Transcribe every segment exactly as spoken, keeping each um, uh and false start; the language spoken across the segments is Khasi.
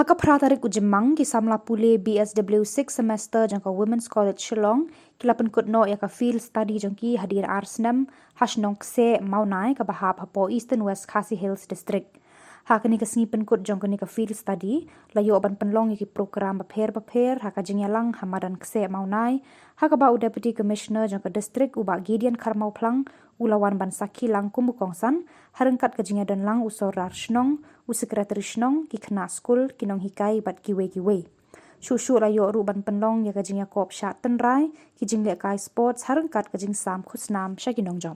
Ka phra tarik u Jymmang, ki samla pule B S W six semester jong ka Women's College Shillong ki la pynkut noh ïa ka field study jong ki hadien ar snem ha shnong Kseh Mawnai kaba hap hapoh Eastern West Khasi Hills District. Ha kane ka sngi pynkut jong kane ka field study la ïoh ban pynlong ïa ki program bapher bapher ha ka jingïalang ha madan Kseh Mawnai, ha kaba u Deputy Commissioner jong ka district u Bah Gideon Kharmawphlang u la wan ban sakhi lang kum u kongsan, ha ryngkat ka jingïadon lang u sordar shnong, u secretary shnong, ki khynnah skul, ki nonghikai bad kiwei kiwei. Shuh shuh la ïoh ruh ban pynlong ïa ka jingïakop shah tynrai, ki jinglehkai sports ha ryngkat ka jingsam khusnam sha ki nongjop.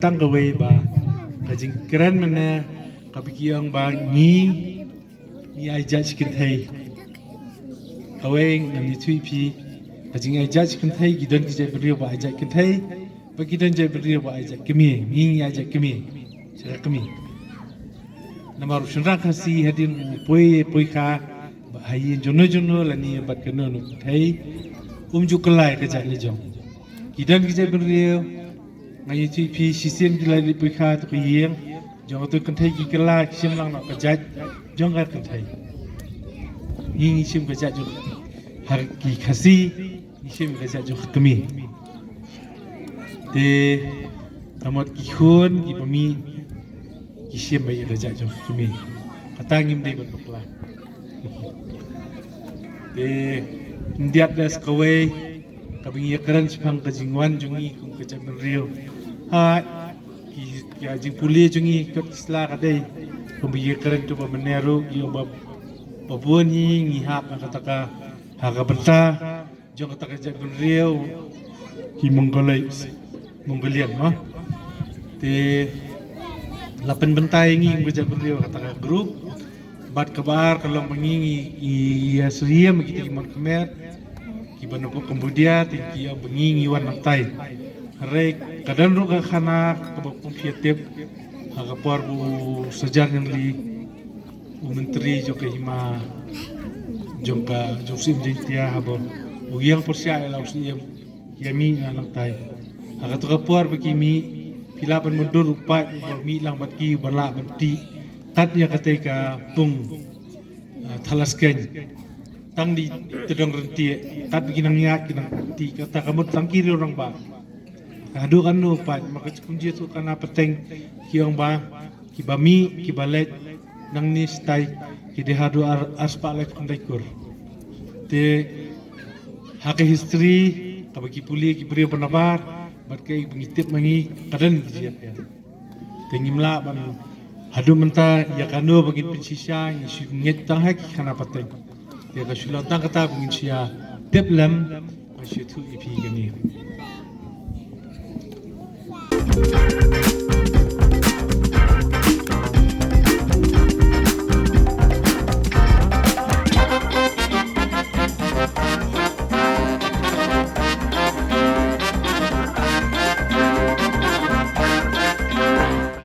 Tang kawei ba ka jingkren mynne ka ba ki ong ba ngi ngi ai jait kynthei. Kawei ngan ïathuh ïa phi ka jing ai jait kynthei, ki don ki jait bynriew ba ai jait kynthei, ba ki don jait bynriew ba ai jait kmie. Ngi ngi ai jait kmie. Sha ka kmie. Namar u shynrang Khasi hadien u poi poi kha ba ha ïing jong no jong no lane bad kano kano kynthei, um ju kylla ïa ka jait la jong. Ki don ki jait bynriew, nga ïathuh ïa phi shisien ki la leit poi kha ha ka ïing jong kato ka kynthei, ki kylla ki shim lang noh ka jait jong ka kynthei. Ngi ngi shim ka jait jong ha ki Khasi, ngi shim ka jait jong ka kmie. Te ka mut ki khun kiba mih ki shim beit ïa ka jait jong ka kmie. Kata ngim dei ban bakla. Te khyndiat, da sa kawei kaba ngi ïakren shaphang ka jingwan jong ngi kum ka jaitbynriew. Ha ki, ki jingpule jong ngi kot ki sla ka dei kumba ngi ïakren tu ba mynne ruh, ïa ba, ba bun hi ngi hap ha kata ka, ha ka bynta jong kata ka jaitbynriew ki Mongoloid, Mongolian, mo. Te la pynbynta ïa ngi kum ka jaitbynriew kata ka group. Bad kaba ar ka long ba ngi ngi, ngi ïa syriem ïa kita ki mon Khmer kiba na pdeng Cambodia, te ki ong ba ngi ngi wan nangtai. Hynrei ka don ruh ka khana kaba kum phi ïa tip, ha ka por ba u Sajar Nyangli, u myntri jong ka hima jong ka, jong u Syiem Jaiñtia, haba u ïeng pyrshah ïa la u Syiem, ïa mih na nangtai. Ha kato ka por ba ki mih, phi lah ban mutdur u paid uba mih lang bad ki, uba lah ban tih kat ïa katei ka pung, ah, Thalaskeiñ. Tang dei tdong Ryntieh, kat ba ki nang ïaid ki nang tih, kata ka mut tang ki riew rangbah. Haduh katno pat, ma ka jingkynjia tu ka na pateng, ki ong ba kiba mih, kiba leit nangne shatai ki dei haduh ar, ar spah laiphew khyndai kur. Te ha ka history kaba ki pule ki briew ba nabar bad kaei ba ngi tip ma ngi ka don ki jingïapher. Te ngim lah ban haduh mynta ïa kano ba ngin pynshisha, ngi shu ngeit tang ha ki khana pateng. Te ka shu long tang kata ba ngin shu ïa tip lem, ba shu thuh ïa phi kane.